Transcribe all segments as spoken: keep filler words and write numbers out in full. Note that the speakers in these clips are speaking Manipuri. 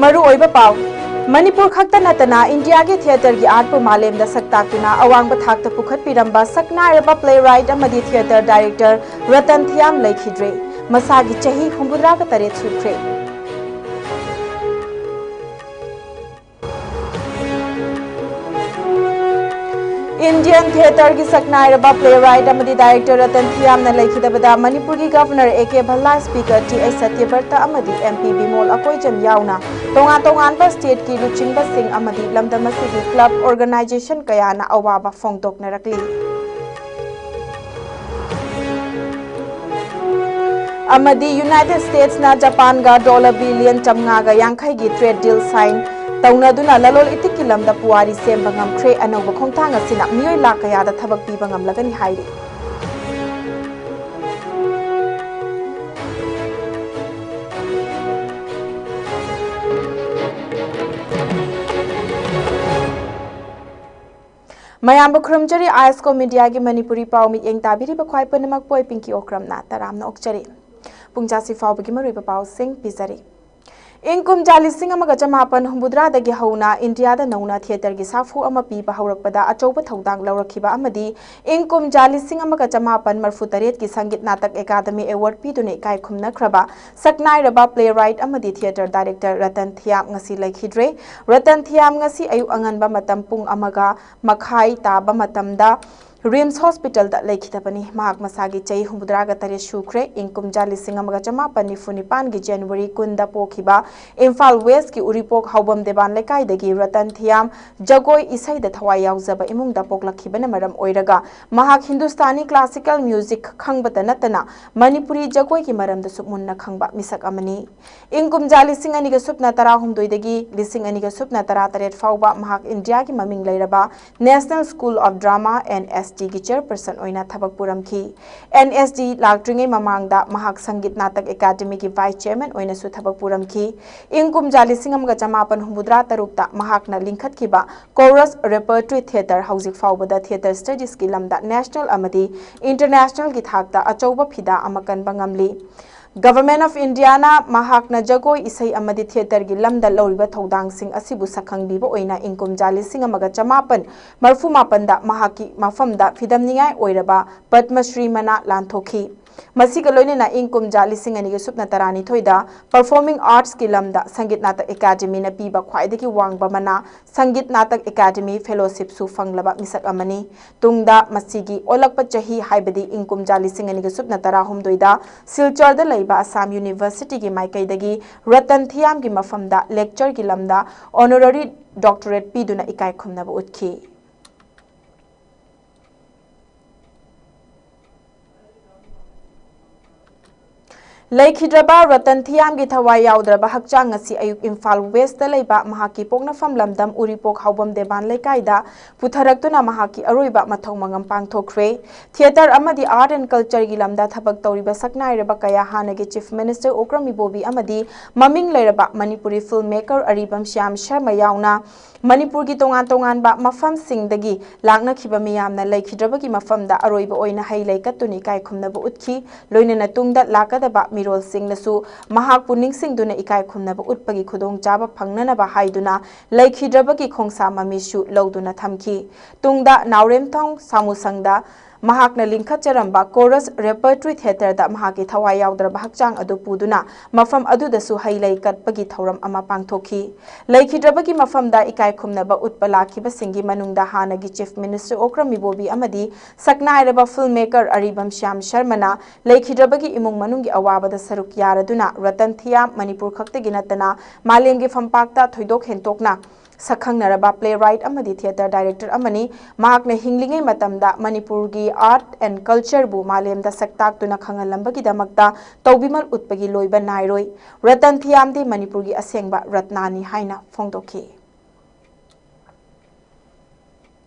ꯃꯔꯨꯑꯣꯏꯕ ꯄꯥꯎ꯫ ꯃꯅꯤꯄꯨꯔ ꯈꯛꯇ ꯅꯠꯇꯅ ꯏꯟꯗꯤꯌꯥꯒꯤ ꯊꯤꯌꯦꯇꯔꯒꯤ ꯑꯥꯔꯠꯄꯨ ꯃꯥꯂꯦꯝꯗ ꯁꯛ ꯇꯥꯛꯇꯨꯅ ꯑꯋꯥꯡꯕ ꯊꯥꯛꯇ ꯄꯨꯈꯠꯄꯤꯔꯝꯕ ꯁꯛꯅꯥꯏꯔꯕ playwright ꯑꯃꯗꯤ ꯊꯤꯌꯦꯇꯔ ꯗꯥꯏꯔꯦꯛꯇꯔ ꯔꯇꯟ ꯊꯤꯌꯥꯝ ꯂꯩꯈꯤꯗ꯭ꯔꯦ꯫ ꯃꯁꯥꯒꯤ ꯆꯍꯤ ꯍꯨꯝꯐꯨꯇꯔꯥꯒ ꯇꯔꯦꯠ ꯁꯨꯈ꯭ꯔꯦ꯫ ꯏꯟꯗꯤꯌꯟ ꯊꯤꯌꯦꯇꯔꯒꯤ ꯁꯛꯅꯥꯏꯔꯕ playwright ꯑꯃꯗꯤ ꯗꯥꯏꯔꯦꯛꯇꯔ ꯔꯇꯟ ꯊꯤꯌꯥꯝꯅ ꯂꯩꯈꯤꯗꯕꯗ ꯃꯅꯤꯄꯨꯔꯒꯤ governor A K Bhalla, speaker T H Satyabrata ꯑꯃꯗꯤ ꯑꯦꯝ ꯄꯤ ꯕꯤꯃꯣꯜ ꯑꯀꯣꯏꯖꯝ ꯌꯥꯎꯅ ꯇꯣꯉꯥꯟ ꯇꯣꯉꯥꯟꯕ ꯁ꯭ꯇꯦꯠꯀꯤ ꯂꯨꯆꯤꯡꯕꯁꯤꯡ ꯑꯃꯗꯤ ꯂꯝꯗꯝ ꯑꯁꯤꯒꯤ ꯀ꯭ꯂꯕ ꯑꯣꯔꯒꯅꯥꯏꯖꯦꯁꯟ ꯀꯌꯥꯅ ꯑꯋꯥꯕ ꯐꯣꯡꯗꯣꯛꯅꯔꯛꯂꯤ꯫ ꯑꯃꯗꯤ ꯌꯨꯅꯥꯏꯇꯦꯗ ꯁ꯭ꯇꯦꯠꯁꯅ ꯖꯄꯥꯟꯒ ꯗꯣꯂꯔ ꯕꯤꯂꯤꯌꯟ ꯆꯥꯝꯃꯉꯥꯒ ꯌꯥꯡꯈꯩꯒꯤ trade deal sign ꯇꯧꯅꯗꯨꯅ ꯂꯂꯣꯜ ꯏꯇꯤꯛꯀꯤ ꯂꯝꯗ ꯄꯨꯋꯥꯔꯤ ꯁꯦꯝꯕ ꯉꯝꯈ꯭ꯔꯦ꯫ ꯑꯅꯧꯕ ꯈꯣꯡꯊꯥꯡ ꯑꯁꯤꯅ ꯃꯤꯑꯣꯏ ꯂꯥꯈ ꯀꯌꯥꯗ ꯊꯕꯛ ꯄꯤꯕ ꯉꯝꯂꯒꯅꯤ ꯍꯥꯏꯔꯤ꯫ ꯃꯌꯥꯝꯕꯨ ꯈꯨꯔꯨꯝꯖꯔꯤ, ꯑꯥꯏ ꯑꯦꯁ ꯀꯣꯝ ꯃꯤꯗꯤꯌꯥꯒꯤ ꯃꯅꯤꯄꯨꯔꯤ ꯄꯥꯎ ꯃꯤꯠꯌꯦꯡ ꯇꯥꯕꯤꯔꯤꯕ ꯈ꯭ꯋꯥꯏ ꯄꯨꯝꯅꯃꯛꯄꯨ ꯑꯩ ꯄꯤꯡꯀꯤ ꯑꯣꯀ꯭ꯔꯝꯅ ꯇꯔꯥꯝꯅ ꯑꯣꯛꯆꯔꯤ꯫ ꯄꯨꯡꯖꯥꯁꯤ ꯐꯥꯎꯕꯒꯤ ꯃꯔꯨꯑꯣꯏꯕ ꯄꯥꯎꯁꯤꯡ ꯄꯤꯖꯔꯤ꯫ ꯏꯪ ꯀꯨꯝꯖꯥ ꯂꯤꯁꯤꯡ ꯑꯃꯒ ꯆꯃꯥꯄꯟ ꯍꯨꯝꯐꯨꯇꯔꯥꯗꯒꯤ ꯍꯧꯅ ꯏꯟꯗꯤꯌꯥꯗ ꯅꯧꯅ ꯊꯤꯌꯦꯇꯔꯒꯤ ꯁꯥꯐꯨ ꯑꯃ ꯄꯤꯕ ꯍꯧꯔꯛꯄꯗ ꯑꯆꯧꯕ ꯊꯧꯗꯥꯡ ꯂꯧꯔꯛꯈꯤꯕ ꯑꯃꯗꯤ ꯏꯪ ꯀꯨꯝꯖꯥ ꯂꯤꯁꯤꯡ ꯑꯃꯒ ꯆꯃꯥꯄꯟ ꯃꯔꯐꯨꯇꯔꯦꯠꯀꯤ ꯁꯪꯒꯤꯠ ꯅꯥꯇꯛ ꯑꯦꯀꯥꯗꯃꯤ ꯑꯦꯋꯥꯔꯗ ꯄꯤꯗꯨꯅ ꯏꯀꯥꯏ ꯈꯨꯝꯅꯈ꯭ꯔꯕ ꯁꯛꯅꯥꯏꯔꯕ playwright ꯑꯃꯗꯤ ꯊꯤꯌꯦꯇꯔ ꯗꯥꯏꯔꯦꯛꯇꯔ ꯔꯇꯟ ꯊꯤꯌꯥꯝ ꯉꯁꯤ ꯂꯩꯈꯤꯗ꯭ꯔꯦ꯫ ꯔꯇꯟ ꯊꯤꯌꯥꯝ ꯉꯁꯤ ꯑꯌꯨꯛ ꯑꯉꯟꯕ ꯃꯇꯝ ꯄꯨꯡ ꯑꯃꯒ ꯃꯈꯥꯏ ꯇꯥꯕ ꯃꯇꯝꯗ ꯔꯤꯝꯁ ꯍꯣꯁꯄꯤꯇꯥꯜꯗ ꯂꯩꯈꯤꯗꯕꯅꯤ꯫ ꯃꯍꯥꯛ ꯃꯁꯥꯒꯤ ꯆꯍꯤ ꯍꯨꯝꯐꯨꯇꯔꯥꯒ ꯇꯔꯦꯠ ꯁꯨꯈ꯭ꯔꯦ꯫ ꯏꯪ ꯀꯨꯝꯖꯥ ꯂꯤꯁꯤꯡ ꯑꯃꯒ ꯆꯃꯥꯄꯟ ꯅꯤꯐꯨ ꯅꯤꯄꯥꯟꯒꯤ ꯖꯅꯋꯥꯔꯤ ꯀꯨꯟꯗ ꯄꯣꯛꯈꯤꯕ ꯏꯝꯐꯥꯜ ꯋꯦꯁꯀꯤ ꯎꯔꯤꯄꯣꯛ ꯍꯥꯎꯕꯝ ꯗꯦꯕꯥꯟ ꯂꯩꯀꯥꯏꯗꯒꯤ ꯔꯇꯟ ꯊꯤꯌꯥꯝ ꯖꯒꯣꯏ ꯏꯁꯩꯗ ꯊꯋꯥꯏ ꯌꯥꯎꯖꯕ ꯏꯃꯨꯡꯗ ꯄꯣꯛꯂꯛꯈꯤꯕꯅ ꯃꯔꯝ ꯑꯣꯏꯔꯒ ꯃꯍꯥꯛ ꯍꯤꯟꯗꯨꯁꯇꯥꯅꯤ classical music ꯈꯪꯕꯇ ꯅꯠꯇꯅ ꯃꯅꯤꯄꯨꯔꯤ ꯖꯒꯣꯏꯒꯤ ꯃꯔꯝꯗꯁꯨ ꯃꯨꯟꯅ ꯈꯪꯕ ꯃꯤꯁꯛ ꯑꯃꯅꯤ꯫ ꯏꯪ ꯀꯨꯝꯖꯥ ꯂꯤꯁꯤꯡ ꯑꯅꯤꯒ ꯁꯨꯞꯅ ꯇꯔꯥꯍꯨꯝꯗꯣꯏꯗꯒꯤ ꯂꯤꯁꯤꯡ ꯑꯅꯤꯒ ꯁꯨꯞꯅ ꯇꯔꯥꯇꯔꯦꯠ ꯐꯥꯎꯕ ꯃꯍꯥꯛ ꯏꯟꯗꯤꯌꯥꯒꯤ ꯃꯃꯤꯡ ꯂꯩꯔꯕ National School of Drama, N S D ꯒꯤ chairperson ꯑꯣꯏꯅ ꯊꯕꯛ ꯄꯨꯔꯝꯈꯤ꯫ N S D ꯂꯥꯛꯇ꯭ꯔꯤꯉꯩ ꯃꯃꯥꯡꯗ ꯃꯍꯥꯛ ꯁꯪꯒꯤꯠ ꯅꯥꯇꯛ ꯑꯦꯀꯥꯗꯃꯤꯒꯤ vice chairman ꯑꯣꯏꯅꯁꯨ ꯊꯕꯛ ꯄꯨꯔꯝꯈꯤ꯫ ꯏꯪ ꯀꯨꯝꯖꯥ ꯂꯤꯁꯤꯡ ꯑꯃꯒ ꯆꯃꯥꯄꯟ ꯍꯨꯝꯐꯨꯇꯔꯥ ꯇꯔꯨꯛꯇ ꯃꯍꯥꯛꯅ ꯂꯤꯡꯈꯠꯈꯤꯕ Chorus Repertory Theatre ꯍꯧꯖꯤꯛ ꯐꯥꯎꯕꯗ theatre studies ꯀꯤ ꯂꯝꯗ national ꯑꯃꯗꯤ international ꯒꯤ ꯊꯥꯛꯇ ꯑꯆꯧꯕ ꯐꯤꯗꯥ ꯑꯃ ꯀꯟꯕ ꯉꯝꯂꯤ꯫ Government of Indiaꯅ ꯃꯍꯥꯛꯅ ꯖꯒꯣꯏ, ꯏꯁꯩ ꯑꯃꯗꯤ ꯊꯤꯌꯦꯇꯔꯒꯤ ꯂꯝꯗ ꯂꯧꯔꯤꯕ ꯊꯧꯗꯥꯡꯁꯤꯡ ꯑꯁꯤꯕꯨ ꯁꯛꯈꯪꯕꯤꯕ ꯑꯣꯏꯅ ꯏꯪ ꯀꯨꯝꯖꯥ ꯂꯤꯁꯤꯡ ꯑꯃꯒ ꯆꯃꯥꯄꯟ ꯃꯔꯐꯨ ꯃꯥꯄꯟꯗ ꯃꯍꯥꯛꯀꯤ ꯃꯐꯝꯗ ꯐꯤꯗꯝꯅꯤꯉꯥꯏ ꯑꯣꯏꯔꯕ ꯄꯗꯃ ꯁ꯭ꯔꯤ ꯃꯅꯥ ꯂꯥꯟꯊꯣꯛꯈꯤ꯫ ꯃꯁꯤꯒ ꯂꯣꯏꯅꯅ ꯏꯪ ꯀꯨꯝꯖꯥ ꯂꯤꯁꯤꯡ ꯑꯅꯤꯒ ꯁꯨꯞꯅ ꯇꯔꯥꯅꯤꯊꯣꯏꯗ Performing Artsꯀꯤ ꯂꯝꯗ ꯁꯪꯒꯤꯠ ꯅꯥꯇꯛ ꯑꯦꯀꯥꯗꯦꯃꯤꯅ ꯄꯤꯕ ꯈ꯭ꯋꯥꯏꯗꯒꯤ ꯋꯥꯡꯕ ꯃꯅꯥ, ꯁꯪꯒꯤꯠ ꯅꯥꯇꯛ ꯑꯦꯀꯥꯗꯦꯃꯤ ꯐꯦꯂꯣꯁꯤꯞꯁꯨ ꯐꯪꯂꯕ ꯃꯤꯁꯛ ꯑꯃꯅꯤ꯫ ꯇꯨꯡꯗ ꯃꯁꯤꯒꯤ ꯑꯣꯜꯂꯛꯄ ꯆꯍꯤ, ꯍꯥꯏꯕꯗꯤ ꯏꯪ ꯀꯨꯝꯖꯥ ꯂꯤꯁꯤꯡ ꯑꯅꯤꯒ ꯁꯨꯞꯅ ꯇꯔꯥꯍꯨꯝꯗꯣꯏꯗ ꯁꯤꯜꯆꯔꯗ ꯂꯩꯕ ꯑꯁꯥꯝ ꯌꯨꯅꯤꯚꯔꯁꯤꯇꯤꯒꯤ ꯃꯥꯏꯀꯩꯗꯒꯤ ꯔꯇꯟ ꯊꯤꯌꯥꯝꯒꯤ ꯃꯐꯝꯗ lectureꯒꯤ ꯂꯝꯗ honorary doctorate ꯄꯤꯗꯨꯅ ꯏꯀꯥꯏ ꯈꯨꯝꯅꯕ ꯎꯠꯈꯤ꯫ ꯂꯩꯈꯤꯗ꯭ꯔꯕ ꯔꯇꯟ ꯊꯤꯌꯥꯝꯒꯤ ꯊꯋꯥꯏ ꯌꯥꯎꯗ꯭ꯔꯕ ꯍꯛꯆꯥꯡ ꯉꯁꯤ ꯑꯌꯨꯛ ꯏꯝꯐꯥꯜ ꯋꯦꯁꯇ ꯂꯩꯕ ꯃꯍꯥꯛꯀꯤ ꯄꯣꯛꯅꯐꯝ ꯂꯝꯗꯝ ꯎꯔꯤꯄꯣꯛ ꯍꯥꯎꯕꯝ ꯗꯦꯕꯥꯟ ꯂꯩꯀꯥꯏꯗ ꯄꯨꯊꯔꯛꯇꯨꯅ ꯃꯍꯥꯛꯀꯤ ꯑꯔꯣꯏꯕ ꯃꯊꯧ ꯃꯉꯝ ꯄꯥꯡꯊꯣꯛꯈ꯭ꯔꯦ꯫ ꯊꯤꯌꯦꯇꯔ ꯑꯃꯗꯤ art and cultureꯒꯤ ꯂꯝꯗ ꯊꯕꯛ ꯇꯧꯔꯤꯕ ꯁꯛꯅꯥꯏꯔꯕ ꯀꯌꯥ ꯍꯥꯟꯅꯒꯤ Chief Minister ꯑꯣꯀ꯭ꯔꯝ ꯏꯕꯣꯕꯤ ꯑꯃꯗꯤ ꯃꯃꯤꯡ ꯂꯩꯔꯕ ꯃꯅꯤꯄꯨꯔꯤ film maker ꯑꯔꯤꯕꯝ ꯁ꯭ꯌꯥꯝ ꯁꯔꯃ ꯌꯥꯎꯅ ꯃꯅꯤꯄꯨꯔꯒꯤ ꯇꯣꯉꯥꯟ ꯇꯣꯉꯥꯟꯕ ꯃꯐꯝꯁꯤꯡꯗꯒꯤ ꯂꯥꯛꯅꯈꯤꯕ ꯃꯤꯌꯥꯝꯅ ꯂꯩꯈꯤꯗ꯭ꯔꯕꯒꯤ ꯃꯐꯝꯗ ꯑꯔꯣꯏꯕ ꯑꯣꯏꯅ ꯍꯩ ꯂꯩ ꯀꯠꯇꯨꯅ ꯏꯀꯥꯏ ꯈꯨꯝꯅꯕ ꯎꯠꯈꯤ꯫ ꯂꯣꯏꯅꯅ ꯇꯨꯡꯗ ꯂꯥꯛꯀꯗꯕ ꯃꯤꯔꯣꯜꯁꯤꯡꯅꯁꯨ ꯃꯍꯥꯛꯄꯨ ꯅꯤꯡꯁꯤꯡꯗꯨꯅ ꯏꯀꯥꯏ ꯈꯨꯝꯅꯕ ꯎꯠꯄꯒꯤ ꯈꯨꯗꯣꯡꯆꯥꯕ ꯐꯪꯅꯅꯕ ꯍꯥꯏꯗꯨꯅ ꯂꯩꯈꯤꯗ꯭ꯔꯕꯒꯤ ꯈꯣꯡꯁꯥ ꯃꯃꯤꯁꯨ ꯂꯧꯗꯨꯅ ꯊꯝꯈꯤ꯫ ꯇꯨꯡꯗ ꯅꯥꯎꯔꯦꯝꯊꯣꯡ ꯁꯥꯃꯨꯁꯪꯗ ꯃꯍꯥꯛꯅ ꯂꯤꯡꯈꯠꯆꯔꯝꯕ Chorus Repertory Theatreꯗ ꯃꯍꯥꯛꯀꯤ ꯊꯋꯥꯏ ꯌꯥꯎꯗ꯭ꯔꯕ ꯍꯛꯆꯥꯡ ꯑꯗꯨ ꯄꯨꯗꯨꯅ ꯃꯐꯝ ꯑꯗꯨꯗꯁꯨ ꯍꯩ ꯂꯩ ꯀꯠꯄꯒꯤ ꯊꯧꯔꯝ ꯑꯃ ꯄꯥꯡꯊꯣꯛꯈꯤ꯫ ꯂꯩꯈꯤꯗ꯭ꯔꯕꯒꯤ ꯃꯐꯝꯗ ꯏꯀꯥꯏ ꯈꯨꯝꯅꯕ ꯎꯠꯄ ꯂꯥꯛꯈꯤꯕꯁꯤꯡꯒꯤ ꯃꯅꯨꯡꯗ ꯍꯥꯟꯅꯒꯤ Chief Minister ꯑꯣꯀ꯭ꯔꯝ ꯏꯕꯣꯕꯤ ꯑꯃꯗꯤ ꯁꯛꯅꯥꯏꯔꯕ film maker ꯑꯔꯤꯕꯝ ꯁ꯭ꯌꯥꯝ ꯁꯔꯃꯅ ꯂꯩꯈꯤꯗ꯭ꯔꯕꯒꯤ ꯏꯃꯨꯡ ꯃꯅꯨꯡꯒꯤ ꯑꯋꯥꯕꯗ ꯁꯔꯨꯛ ꯌꯥꯔꯗꯨꯅ ꯔꯇꯟ ꯊꯤꯌꯥꯝ ꯃꯅꯤꯄꯨꯔ ꯈꯛꯇꯒꯤ ꯅꯠꯇꯅ ꯃꯥꯂꯦꯝꯒꯤ ꯐꯝꯄꯥꯛꯇ ꯊꯣꯏꯗꯣꯛ ꯍꯦꯟꯗꯣꯛꯅ ꯁꯛꯈꯪꯅꯔꯕ playwright ꯑꯃꯗꯤ theatre director ꯑꯃꯅꯤ꯫ ꯃꯍꯥꯛꯅ ꯍꯤꯡꯂꯤꯉꯩ ꯃꯇꯝꯗ ꯃꯅꯤꯄꯨꯔꯒꯤ art and cultureꯕꯨ ꯃꯥꯂꯦꯝꯗ ꯁꯛ ꯇꯥꯛꯇꯨꯅ ꯈꯪꯍꯜꯂꯝꯕꯒꯤꯗꯃꯛꯇ ꯇꯧꯕꯤꯃꯜ ꯎꯠꯄꯒꯤ ꯂꯣꯏꯕ ꯅꯥꯏꯔꯣꯏ꯫ ꯔꯇꯟ ꯊꯤꯌꯥꯝꯗꯤ ꯃꯅꯤꯄꯨꯔꯒꯤ ꯑꯁꯦꯡꯕ ꯔꯠꯅꯥꯅꯤ ꯍꯥꯏꯅ ꯐꯣꯡꯗꯣꯛꯈꯤ꯫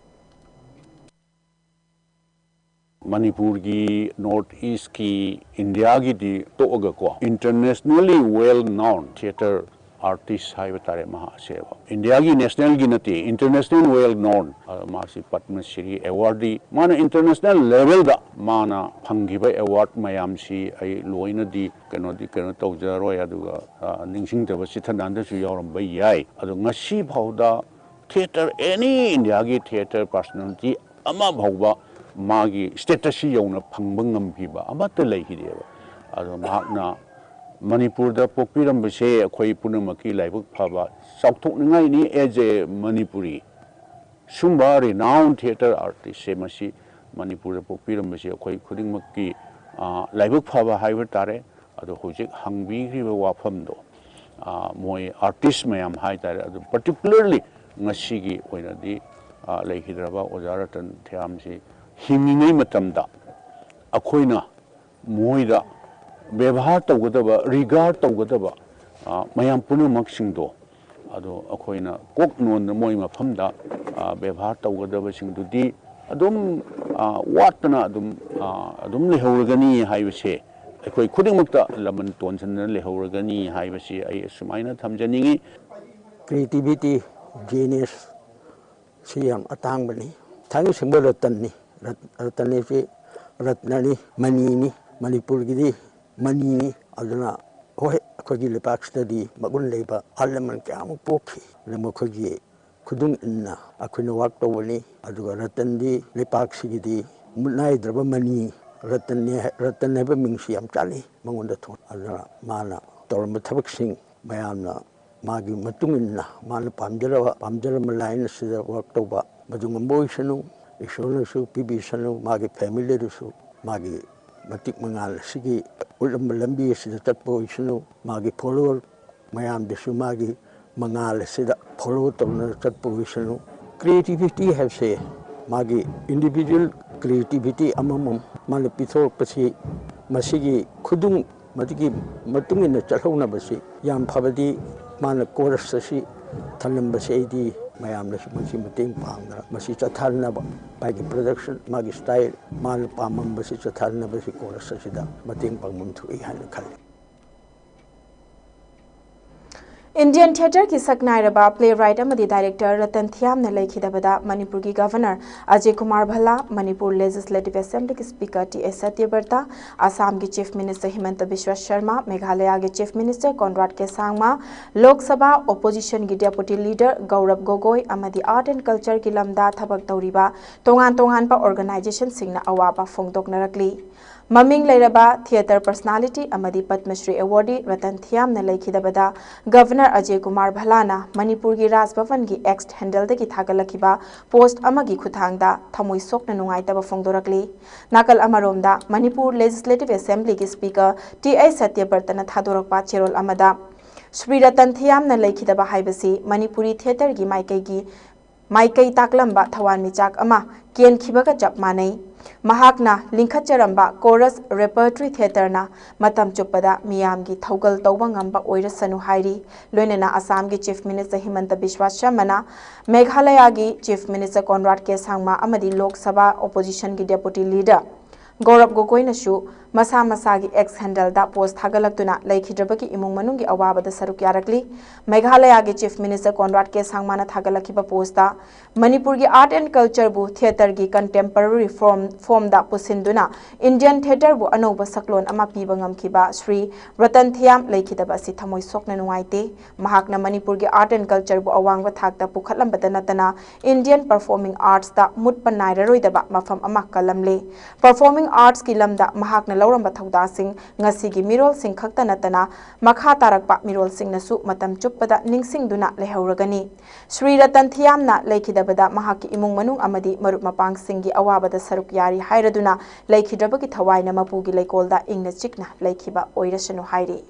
ꯃꯅꯤꯄꯨꯔꯒꯤ, North Eastꯀꯤ, ꯏꯟꯗꯤꯌꯥꯒꯤꯗꯤ ꯇꯣꯛꯑꯒꯀꯣ, internationally well known theatre artist ꯍꯥꯏꯕ ꯇꯥꯔꯦ ꯃꯍꯥꯛꯁꯦꯕ꯫ ꯏꯟꯗꯤꯌꯥꯒꯤ ꯅꯦꯁꯅꯦꯜꯒꯤ ꯅꯠꯇꯦ, ꯏꯟꯇꯔꯅꯦꯁꯅꯦꯜ ꯋꯦꯜ ꯅꯣꯟ꯫ ꯃꯥꯁꯤ ꯄꯗꯃ ꯁ꯭ꯔꯤ ꯑꯦꯋꯥꯔꯗꯤ, ꯃꯥꯅ ꯏꯟꯇꯔꯅꯦꯁꯅꯦꯜ ꯂꯦꯚꯦꯜꯗ ꯃꯥꯅ ꯐꯪꯈꯤꯕ ꯑꯦꯋꯥꯔꯗ ꯃꯌꯥꯝꯁꯤ ꯑꯩ ꯂꯣꯏꯅꯗꯤ ꯀꯩꯅꯣꯗꯤ ꯀꯩꯅꯣ ꯇꯧꯖꯔꯣꯏ, ꯑꯗꯨꯒ ꯑ, ꯅꯤꯡꯁꯤꯡꯗꯕ ꯆꯤꯊ ꯅꯥꯟꯗꯁꯨ ꯌꯥꯎꯔꯝꯕ ꯌꯥꯏ꯫ ꯑꯗꯣ ꯉꯁꯤ ꯐꯥꯎꯗ ꯊꯤꯌꯦꯇꯔ, ꯑꯦꯅꯤ ꯏꯟꯗꯤꯌꯥꯒꯤ ꯊꯤꯌꯦꯇꯔ ꯄꯥꯔꯁꯣꯅꯦꯂꯤꯇꯤ ꯑꯃ ꯐꯥꯎꯕ ꯃꯥꯒꯤ ꯁ꯭ꯇꯦꯇꯁꯁꯤ ꯌꯧꯅ ꯐꯪꯕ ꯉꯝꯈꯤꯕ ꯑꯃꯠꯇ ꯂꯩꯈꯤꯗꯦꯕ꯫ ꯑꯗꯣ ꯃꯍꯥꯛꯅ ꯃꯅꯤꯄꯨꯔꯗ ꯄꯣꯛꯄꯤꯔꯝꯕꯁꯦ ꯑꯩꯈꯣꯏ ꯄꯨꯝꯅꯃꯛꯀꯤ ꯂꯥꯏꯕꯛ ꯐꯕ, ꯆꯥꯎꯊꯣꯛꯅꯤꯡꯉꯥꯏꯅꯤ꯫ As a Manipuri, ꯁꯨꯝꯕ renowned theatre artistꯁꯦ ꯃꯁꯤ ꯃꯅꯤꯄꯨꯔꯗ ꯄꯣꯛꯄꯤꯔꯝꯕꯁꯦ ꯑꯩꯈꯣꯏ ꯈꯨꯗꯤꯡꯃꯛꯀꯤ ꯑ, ꯂꯥꯏꯕꯛ ꯐꯕ ꯍꯥꯏꯕ ꯇꯥꯔꯦ꯫ ꯑꯗꯣ ꯍꯧꯖꯤꯛ ꯍꯪꯕꯤꯈ꯭ꯔꯤꯕ ꯋꯥꯐꯝꯗꯣ, ꯑ, ꯃꯣꯏ ꯑꯥꯔꯇꯤꯁ ꯃꯌꯥꯝ ꯍꯥꯏ ꯇꯥꯔꯦ, ꯑꯗꯨ particularly ꯉꯁꯤꯒꯤ ꯑꯣꯏꯅꯗꯤ ꯑ, ꯂꯩꯈꯤꯗ꯭ꯔꯕ ꯑꯣꯖꯥ ꯔꯇꯟ ꯊꯦꯔꯥꯝꯁꯤ ꯍꯤꯡꯂꯤꯉꯩ ꯃꯇꯝꯗ ꯑꯩꯈꯣꯏꯅ ꯃꯣꯏꯗ ꯕꯦꯕꯥꯔ ꯇꯧꯒꯗꯕ, ꯔꯤꯒꯥꯔꯗ ꯇꯧꯒꯗꯕ, ꯑ, ꯃꯌꯥꯝ ꯄꯨꯝꯅꯃꯛꯁꯤꯡꯗꯣ ꯑꯗꯣ ꯑꯩꯈꯣꯏꯅ ꯀꯣꯛ ꯅꯣꯟꯗ ꯃꯣꯏ ꯃꯐꯝꯗ, ꯑ, ꯕꯦꯕꯥꯔ ꯇꯧꯒꯗꯕꯁꯤꯡꯗꯨꯗꯤ ꯑꯗꯨꯝ, ꯑ, ꯋꯥꯠꯇꯅ ꯑꯗꯨꯝ, ꯑ, ꯑꯗꯨꯝ ꯂꯩꯍꯧꯔꯒꯅꯤ ꯍꯥꯏꯕꯁꯦ, ꯑꯩꯈꯣꯏ ꯈꯨꯗꯤꯡꯃꯛꯇ ꯂꯃꯟ ꯇꯣꯟꯁꯤꯟꯗꯅ ꯂꯩꯍꯧꯔꯒꯅꯤ ꯍꯥꯏꯕꯁꯤ ꯑꯩ ꯑꯁꯨꯃꯥꯏꯅ ꯊꯝꯖꯅꯤꯡꯉꯤ꯫ Creativity, genius ꯁꯤ ꯌꯥꯝ ꯑꯇꯥꯡꯕꯅꯤ꯫ ꯊꯥꯏꯅ ꯁꯦꯝꯕ ꯔꯇꯟꯅꯤ꯫ ꯔꯠ-, ꯔꯇꯟ ꯍꯥꯏꯁꯤ ꯔꯠꯅꯅꯤ, ꯃꯅꯤꯅꯤ, ꯃꯅꯤꯄꯨꯔꯒꯤꯗꯤ ꯃꯅꯤꯅꯤ꯫ ꯑꯗꯨꯅ ꯍꯣꯏ, ꯑꯩꯈꯣꯏꯒꯤ ꯂꯩꯄꯥꯛꯁꯤꯗꯗꯤ ꯃꯒꯨꯟ ꯂꯩꯕ ꯑꯍꯜ ꯂꯃꯟ ꯀꯌꯥ ꯑꯃ ꯄꯣꯛꯈꯤ꯫ ꯑꯗꯨ ꯃꯈꯣꯏꯒꯤ ꯈꯨꯗꯨꯡ ꯏꯟꯅ ꯑꯩꯈꯣꯏꯅ ꯋꯥꯛ ꯇꯧꯕꯅꯤ꯫ ꯑꯗꯨꯒ ꯔꯇꯟꯗꯤ ꯂꯩꯄꯥꯛꯁꯤꯒꯤꯗꯤ ꯃꯨꯠꯅꯥꯏꯗ꯭ꯔꯕ ꯃꯅꯤ, ꯔꯇꯟꯅꯤ ꯍꯥꯏ-, ꯔꯇꯟ ꯍꯥꯏꯕ ꯃꯤꯡꯁꯤ ꯌꯥꯝ ꯆꯥꯟꯅꯩ ꯃꯉꯣꯟꯗ ꯊꯣꯟ-, ꯑꯗꯨꯅ ꯃꯥꯅ ꯇꯧꯔꯝꯕ ꯊꯕꯛꯁꯤꯡ ꯃꯌꯥꯝꯅ ꯃꯥꯒꯤ ꯃꯇꯨꯡ ꯏꯟꯅ ꯃꯥꯅ ꯄꯥꯝꯖꯔꯕ, ꯄꯥꯝꯖꯔꯝꯕ ꯂꯥꯏꯟ ꯑꯁꯤꯗ ꯋꯥꯛ ꯇꯧꯕ, ꯃꯗꯨ ꯉꯝꯕ ꯑꯣꯏꯁꯅꯨ꯫ ꯏꯁꯣꯔꯅꯁꯨ ꯄꯤꯕꯤꯁꯅꯨ꯫ ꯃꯥꯒꯤ ꯐꯦꯃꯤꯂꯤꯗꯨꯁꯨ ꯃꯥꯒꯤ ꯃꯇꯤꯛ ꯃꯉꯥꯜ ꯑꯁꯤꯒꯤ ꯎꯠꯂꯝꯕ ꯂꯝꯕꯤ ꯑꯁꯤꯗ ꯆꯠꯄ ꯑꯣꯏꯁꯅꯨ꯫ ꯃꯥꯒꯤ ꯐꯣꯂꯣꯋꯔ ꯃꯌꯥꯝꯗꯨꯁꯨ ꯃꯥꯒꯤ ꯃꯉꯥꯜ ꯑꯁꯤꯗ ꯐꯣꯂꯣ ꯇꯧꯅ ꯆꯠꯄ ꯑꯣꯏꯁꯅꯨ꯫ ꯀ꯭ꯔꯤꯌꯦꯇꯤꯚꯤꯇꯤ ꯍꯥꯏꯕꯁꯦ ꯃꯥꯒꯤ ꯏꯟꯗꯤꯚꯤꯖꯨꯋꯦꯜ ꯀ꯭ꯔꯤꯌꯦꯇꯤꯚꯤꯇꯤ ꯑꯃꯃꯝ ꯃꯥꯅ ꯄꯤꯊꯣꯔꯛꯄꯁꯤ, ꯃꯁꯤꯒꯤ ꯈꯨꯗꯨꯡ, ꯃꯗꯨꯒꯤ ꯃꯇꯨꯡ ꯏꯟꯅ ꯆꯠꯍꯧꯅꯕꯁꯤ ꯌꯥꯝ ꯐꯕꯗꯤ ꯃꯥꯅ ꯀꯣꯔꯁ ꯑꯁꯤ ꯊꯝꯂꯝꯕꯁꯦ ꯑꯩꯗꯤ ꯃꯌꯥꯝꯅꯁꯨ ꯃꯁꯤ ꯃꯇꯦꯡ ꯄꯥꯡꯗꯅ ꯃꯁꯤ ꯆꯠꯊꯍꯟꯅꯕ, ꯃꯥꯒꯤ ꯄ꯭ꯔꯗꯛꯁꯟ, ꯃꯥꯒꯤ ꯁ꯭ꯇꯥꯏꯜ, ꯃꯥꯅ ꯄꯥꯝꯃꯝꯕꯁꯤ ꯆꯠꯊꯍꯟꯅꯕꯁꯤ ꯀꯣꯔꯁ ꯑꯁꯤꯗ ꯃꯇꯦꯡ ꯄꯥꯡꯐꯝ ꯊꯣꯛꯏ ꯍꯥꯏꯅ ꯈꯜꯂꯤ꯫ Indian theatreꯒꯤ ꯁꯛꯅꯥꯏꯔꯕ playwright ꯑꯃꯗꯤ director ꯔꯇꯟ ꯊꯤꯌꯥꯝꯅ ꯂꯩꯈꯤꯗꯕꯗ ꯃꯅꯤꯄꯨꯔꯒꯤ Governor ꯑꯖꯌ ꯀꯨꯃꯥꯔ ꯚꯜꯂꯥ, ꯃꯅꯤꯄꯨꯔ Legislative Assemblyꯒꯤ Speaker ꯇꯤ ꯑꯦꯁ ꯁꯇ꯭ꯌꯕ꯭ꯔꯇ, ꯑꯁꯥꯝꯒꯤ Chief Minister ꯍꯤꯃꯟꯇ ꯕꯤꯁ꯭ꯋ ꯁꯔꯃ, ꯃꯦꯘꯥꯂꯌꯥꯒꯤ Chief Minister ꯀꯣꯟꯔꯥꯗ ꯀꯦ ꯁꯥꯡꯃ, ꯂꯣꯛ ꯁꯚꯥ oppositionꯒꯤ Deputy Leader ꯒꯧꯔꯕ ꯒꯣꯒꯣꯏ ꯑꯃꯗꯤ Art and Cultureꯒꯤ ꯂꯝꯗ ꯊꯕꯛ ꯇꯧꯔꯤꯕ ꯇꯣꯉꯥꯟ ꯇꯣꯉꯥꯟꯕ organizationꯁꯤꯡꯅ ꯑꯋꯥꯕ ꯐꯣꯡꯗꯣꯛꯅꯔꯛꯂꯤ꯫ ꯃꯃꯤꯡ ꯂꯩꯔꯕ theatre personality ꯑꯃꯗꯤ ꯄꯗꯃ ꯁ꯭ꯔꯤ awardee ꯔꯇꯟ ꯊꯤꯌꯥꯝꯅ ꯂꯩꯈꯤꯗꯕꯗ Governor ꯑꯖꯌ ꯀꯨꯃꯥꯔ ꯚꯜꯂꯥꯅ ꯃꯅꯤꯄꯨꯔꯒꯤ ꯔꯥꯖ ꯚꯕꯟꯒꯤ X handleꯗꯒꯤ ꯊꯥꯒꯠꯂꯛꯈꯤꯕ post ꯑꯃꯒꯤ ꯈꯨꯠꯊꯥꯡꯗ ꯊꯃꯣꯏ ꯁꯣꯛꯅ ꯅꯨꯡꯉꯥꯏꯇꯕ ꯐꯣꯡꯗꯣꯔꯛꯂꯤ꯫ ꯅꯥꯀꯜ ꯑꯃꯔꯣꯝꯗ, ꯃꯅꯤꯄꯨꯔ Legislative Assemblyꯒꯤ Speaker ꯇꯤ ꯑꯩꯆ ꯁꯇ꯭ꯌꯕ꯭ꯔꯇꯅ ꯊꯥꯗꯣꯔꯛꯄ ꯆꯦꯔꯣꯜ ꯑꯃꯗ, ꯁ꯭ꯔꯤ ꯔꯇꯟ ꯊꯤꯌꯥꯝꯅ ꯂꯩꯈꯤꯗꯕ ꯍꯥꯏꯕꯁꯤ ꯃꯅꯤꯄꯨꯔꯤ theatreꯒꯤ ꯃꯥꯏꯀꯩꯒꯤ ꯃꯥꯏꯀꯩ ꯇꯥꯛꯂꯝꯕ ꯊꯋꯥꯟꯃꯤꯆꯥꯛ ꯑꯃ ꯀꯦꯟꯈꯤꯕꯒ ꯆꯞ ꯃꯥꯟꯅꯩ꯫ ꯃꯍꯥꯛꯅ ꯂꯤꯡꯈꯠꯆꯔꯝꯕ Chorus Repertory Theatreꯅ ꯃꯇꯝ ꯆꯨꯞꯄꯗ ꯃꯤꯌꯥꯝꯒꯤ ꯊꯧꯒꯜ ꯇꯧꯕ ꯉꯝꯕ ꯑꯣꯏꯔꯁꯅꯨ ꯍꯥꯏꯔꯤ꯫ ꯂꯣꯏꯅꯅ ꯑꯁꯥꯝꯒꯤ Chief Minister ꯍꯤꯃꯟꯇ ꯕꯤꯁ꯭ꯋ ꯁꯔꯃꯅ, ꯃꯦꯘꯥꯂꯌꯥꯒꯤ Chief Minister ꯀꯣꯟꯔꯥꯗ ꯀꯦ ꯁꯥꯡꯃ ꯑꯃꯗꯤ ꯂꯣꯛ ꯁꯚꯥ oppositionꯒꯤ Deputy Leader ꯒꯧꯔꯕ ꯒꯣꯒꯣꯏꯅꯁꯨ ꯃꯁꯥ ꯃꯁꯥꯒꯤ X handleꯗ post ꯊꯥꯒꯠꯂꯛꯇꯨꯅ ꯂꯩꯈꯤꯗ꯭ꯔꯕꯒꯤ ꯏꯃꯨꯡ ꯃꯅꯨꯡꯒꯤ ꯑꯋꯥꯕꯗ ꯁꯔꯨꯛ ꯌꯥꯔꯛꯂꯤ꯫ ꯃꯦꯘꯥꯂꯌꯥꯒꯤ Chief Minister ꯀꯣꯟꯔꯥꯗ ꯀꯦ ꯁꯥꯡꯃꯥꯅ ꯊꯥꯒꯠꯂꯛꯈꯤꯕ postꯇ, "ꯃꯅꯤꯄꯨꯔꯒꯤ art and cultureꯕꯨ theatreꯒꯤ contemporary form, formꯗ ꯄꯨꯁꯤꯟꯗꯨꯅ Indian theatreꯕꯨ ꯑꯅꯧꯕ ꯁꯛꯂꯣꯟ ꯑꯃ ꯄꯤꯕ ꯉꯝꯈꯤꯕ ꯁ꯭ꯔꯤ ꯔꯇꯟ ꯊꯤꯌꯥꯝ ꯂꯩꯈꯤꯗꯕ ꯑꯁꯤ ꯊꯃꯣꯏ ꯁꯣꯛꯅ ꯅꯨꯡꯉꯥꯏꯇꯦ꯫ ꯃꯍꯥꯛꯅ ꯃꯅꯤꯄꯨꯔꯒꯤ art and cultureꯕꯨ ꯑꯋꯥꯡꯕ ꯊꯥꯛꯇ ꯄꯨꯈꯠꯂꯝꯕꯇ ꯅꯠꯇꯅ Indian performing artsꯇ ꯃꯨꯠꯄ ꯅꯥꯏꯔꯔꯣꯏꯗꯕ ꯃꯐꯝ ꯑꯃ ꯀꯜꯂꯝꯂꯦ꯫ Performing artsꯀꯤ ꯂꯝꯗ ꯃꯍꯥꯛꯅ ꯂꯧꯔꯝꯕ ꯊꯧꯗꯥꯡꯁꯤꯡ ꯉꯁꯤꯒꯤ ꯃꯤꯔꯣꯜꯁꯤꯡ ꯈꯛꯇ ꯅꯠꯇꯅ ꯃꯈꯥ ꯇꯥꯔꯛꯄ ꯃꯤꯔꯣꯜꯁꯤꯡꯅꯁꯨ ꯃꯇꯝ ꯆꯨꯞꯄꯗ ꯅꯤꯡꯁꯤꯡꯗꯨꯅ ꯂꯩꯍꯧꯔꯒꯅꯤ꯫ ꯁ꯭ꯔꯤ ꯔꯇꯟ ꯊꯤꯌꯥꯝꯅ ꯂꯩꯈꯤꯗꯕꯗ ꯃꯍꯥꯛꯀꯤ ꯏꯃꯨꯡ ꯃꯅꯨꯡ ꯑꯃꯗꯤ ꯃꯔꯨꯞ ꯃꯄꯥꯡꯁꯤꯡꯒꯤ ꯑꯋꯥꯕꯗ ꯁꯔꯨꯛ ꯌꯥꯔꯤ ꯍꯥꯏꯔꯗꯨꯅ ꯂꯩꯈꯤꯗ꯭ꯔꯕꯒꯤ ꯊꯋꯥꯏꯅ ꯃꯄꯨꯒꯤ ꯂꯩꯀꯣꯜꯗ ꯏꯪꯅ ꯆꯤꯛꯅ ꯂꯩꯈꯤꯕ ꯑꯣꯏꯔꯁꯅꯨ" ꯍꯥꯏꯔꯤ꯫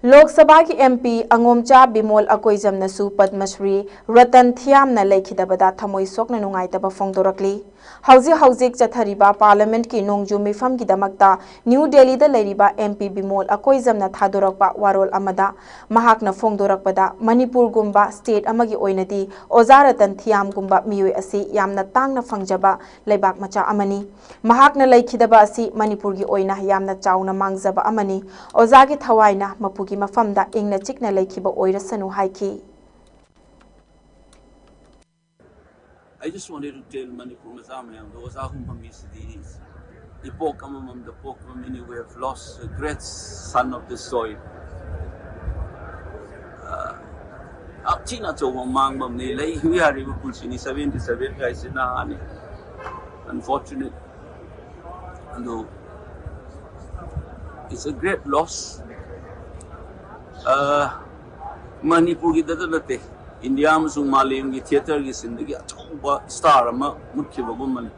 ꯂꯣꯛ ꯁꯚꯥꯒꯤ ꯑꯦꯝ ꯄꯤ ꯑꯉꯣꯝꯆꯥ ꯕꯤꯃꯣꯜ ꯑꯀꯣꯏꯖꯝꯅꯁꯨ ꯄꯗꯃ ꯁ꯭ꯔꯤ ꯔꯇꯟ ꯊꯤꯌꯥꯝꯅ ꯂꯩꯈꯤꯗꯕꯗ ꯊꯃꯣꯏ ꯁꯣꯛꯅ ꯅꯨꯡꯉꯥꯏꯇꯕ ꯐꯣꯡꯗꯣꯔꯛꯂꯤ꯫ ꯍꯧꯖꯤꯛ ꯍꯧꯖꯤꯛ ꯆꯠꯊꯔꯤꯕ ꯄꯥꯔꯂꯤꯌꯥꯃꯦꯟꯠꯀꯤ ꯅꯣꯡꯖꯨ ꯃꯤꯐꯝꯒꯤꯗꯃꯛꯇ ꯅ꯭ꯌꯨ ꯗꯦꯜꯂꯤꯗ ꯂꯩꯔꯤꯕ ꯑꯦꯝ ꯄꯤ ꯕꯤꯃꯣꯜ ꯑꯀꯣꯏꯖꯝꯅ ꯊꯥꯗꯣꯔꯛꯄ ꯋꯥꯔꯣꯜ ꯑꯃꯗ ꯃꯍꯥꯛꯅ ꯐꯣꯡꯗꯣꯔꯛꯄꯗ, ꯃꯅꯤꯄꯨꯔꯒꯨꯝꯕ ꯁ꯭ꯇꯦꯠ ꯑꯃꯒꯤ ꯑꯣꯏꯅꯗꯤ ꯑꯣꯖꯥ ꯔꯇꯟ ꯊꯤꯌꯥꯝꯒꯨꯝꯕ ꯃꯤꯑꯣꯏ ꯑꯁꯤ ꯌꯥꯝꯅ ꯇꯥꯡꯅ ꯐꯪꯖꯕ ꯂꯩꯕꯥꯛ ꯃꯆꯥ ꯑꯃꯅꯤ꯫ ꯃꯍꯥꯛꯅ ꯂꯩꯈꯤꯗꯕ ꯑꯁꯤ ꯃꯅꯤꯄꯨꯔꯒꯤ ꯑꯣꯏꯅ ꯌꯥꯝꯅ ꯆꯥꯎꯅ ꯃꯥꯡꯖꯕ ꯑꯃꯅꯤ꯫ ꯑꯣꯖꯥꯒꯤ ꯊꯋꯥꯏꯅ ꯃꯄꯨꯒꯤ ꯃꯐꯝꯗ ꯏꯪꯅ ꯆꯤꯛꯅ ꯂꯩꯈꯤꯕ ꯑꯣꯏꯔꯁꯅꯨ ꯍꯥꯏꯈꯤ꯫ I just wanted to tell Manipur ꯃꯆꯥ ꯃꯌꯥꯝꯗꯣ ꯑꯣꯖꯥ ꯍꯨꯝꯐꯝ ꯃꯤꯁꯤꯗꯤ ꯏꯄꯣꯛ ꯑꯃꯃꯝꯗ ꯄꯣꯛꯄ ꯃꯤꯅꯤ꯫ We have lost a great son of the soil. ꯌꯥꯝ ꯊꯤꯅ ꯑꯆꯧꯕ ꯃꯥꯡꯕ ꯑꯃꯅꯤ꯫ ꯂꯩꯕ ꯌꯥꯔꯤꯕ ꯄꯨꯟꯁꯤꯅꯤ꯫ Seventy seven ꯀꯥꯏꯁꯤ ꯅꯍꯥꯅꯤ꯫ Unfortunate. ꯑꯗꯨ it's a great loss. ꯃꯅꯤꯄꯨꯔꯒꯤꯗꯇ ꯅꯠꯇꯦ, ꯏꯟꯗꯤꯌꯥ ꯑꯃꯁꯨꯡ ꯃꯥꯂꯦꯝꯒꯤ ꯊꯤꯌꯦꯇꯔꯒꯤ ꯁꯤꯟꯗꯒꯤ ꯑꯆꯧꯕ ꯁ꯭ꯇꯥꯔ ꯑꯃ ꯃꯨꯠꯈꯤꯕꯒꯨꯝꯕꯅꯤ꯫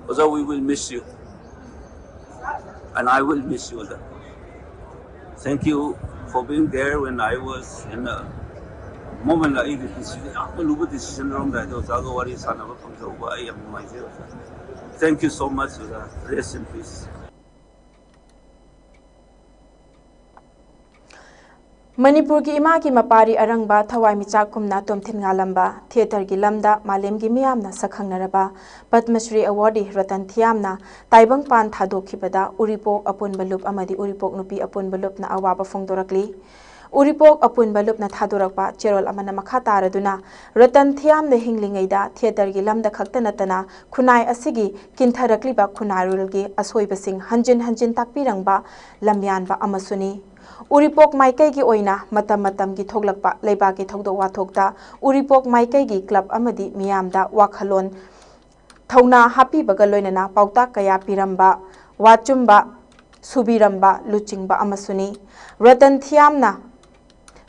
ꯑꯣꯖꯥ, we will miss you. And I will miss you, ꯑꯣꯖꯥ. Thank you for being there when I was in a moment ꯑꯩꯒꯤ ꯄꯨꯟꯁꯤꯗ ꯌꯥꯝꯅ ꯂꯨꯕ ꯗꯤꯁꯤꯖꯟ ꯂꯧꯔꯝꯗꯥꯏꯗ ꯑꯣꯖꯥꯒ ꯋꯥꯔꯤ ꯁꯥꯟꯅꯕ ꯐꯪꯖꯍꯧꯕ ꯑꯩ ꯌꯥꯝ ꯅꯨꯡꯉꯥꯏꯖꯩ, ꯑꯣꯖꯥ. Thank you so much, ꯑꯣꯖꯥ. Rest in peace. ꯃꯅꯤꯄꯨꯔꯒꯤ ꯏꯃꯥꯒꯤ ꯃꯄꯥꯔꯤ ꯑꯔꯪꯕ ꯊꯋꯥꯏꯃꯤꯆꯥꯛ ꯀꯨꯝꯅ ꯇꯣꯝꯊꯤꯟ ꯉꯥꯜꯂꯝꯕ, ꯊꯤꯌꯦꯇꯔꯒꯤ ꯂꯝꯗ ꯃꯥꯂꯦꯝꯒꯤ ꯃꯤꯌꯥꯝꯅ ꯁꯛꯈꯪꯅꯔꯕ ꯄꯗꯃ ꯁ꯭ꯔꯤ ꯑꯦꯋꯥꯔꯗꯤ ꯔꯇꯟ ꯊꯤꯌꯥꯝꯅ ꯇꯥꯏꯕꯪꯄꯥꯟ ꯊꯥꯗꯣꯛꯈꯤꯕꯗ ꯎꯔꯤꯄꯣꯛ ꯑꯄꯨꯟꯕ ꯂꯨꯞ ꯑꯃꯗꯤ ꯎꯔꯤꯄꯣꯛ ꯅꯨꯄꯤ ꯑꯄꯨꯟꯕ ꯂꯨꯞꯅ ꯑꯋꯥꯕ ꯐꯣꯡꯗꯣꯔꯛꯂꯤ꯫ ꯎꯔꯤꯄꯣꯛ ꯑꯄꯨꯟꯕ ꯂꯨꯞꯅ ꯊꯥꯗꯣꯔꯛꯄ ꯆꯦꯔꯣꯜ ꯑꯃꯅ ꯃꯈꯥ ꯇꯥꯔꯗꯨꯅ, ꯔꯇꯟ ꯊꯤꯌꯥꯝꯅ ꯍꯤꯡꯂꯤꯉꯩꯗ ꯊꯤꯌꯦꯇꯔꯒꯤ ꯂꯝꯗ ꯈꯛꯇ ꯅꯠꯇꯅ ꯈꯨꯟꯅꯥꯏ ꯑꯁꯤꯒꯤ ꯀꯤꯟꯊꯔꯛꯂꯤꯕ ꯈꯨꯟꯅꯥꯏꯔꯣꯜꯒꯤ ꯑꯁꯣꯏꯕꯁꯤꯡ ꯍꯟꯖꯤꯟ ꯍꯟꯖꯤꯟ ꯇꯥꯛꯄꯤꯔꯝꯕ ꯂꯝꯌꯥꯟꯕ ꯑꯃꯁꯨꯅꯤ꯫ ꯎꯔꯤꯄꯣꯛ ꯃꯥꯏꯀꯩꯒꯤ ꯑꯣꯏꯅ ꯃꯇꯝ ꯃꯇꯝꯒꯤ ꯊꯣꯛꯂꯛꯄ ꯂꯩꯕꯥꯛꯀꯤ ꯊꯧꯗꯣꯛ ꯋꯥꯊꯣꯛꯇ ꯎꯔꯤꯄꯣꯛ ꯃꯥꯏꯀꯩꯒꯤ ꯀ꯭ꯂꯕ ꯑꯃꯗꯤ ꯃꯤꯌꯥꯝꯗ ꯋꯥꯈꯜꯂꯣꯟ ꯊꯧꯅꯥ ꯍꯥꯞꯄꯤꯕꯒ ꯂꯣꯏꯅꯅ ꯄꯥꯎꯇꯥꯛ ꯀꯌꯥ ꯄꯤꯔꯝꯕ, ꯋꯥꯆꯨꯝꯕ ꯁꯨꯕꯤꯔꯝꯕ ꯂꯨꯆꯤꯡꯕ ꯑꯃꯁꯨꯅꯤ꯫ ꯔꯇꯟ ꯊꯤꯌꯥꯝꯅ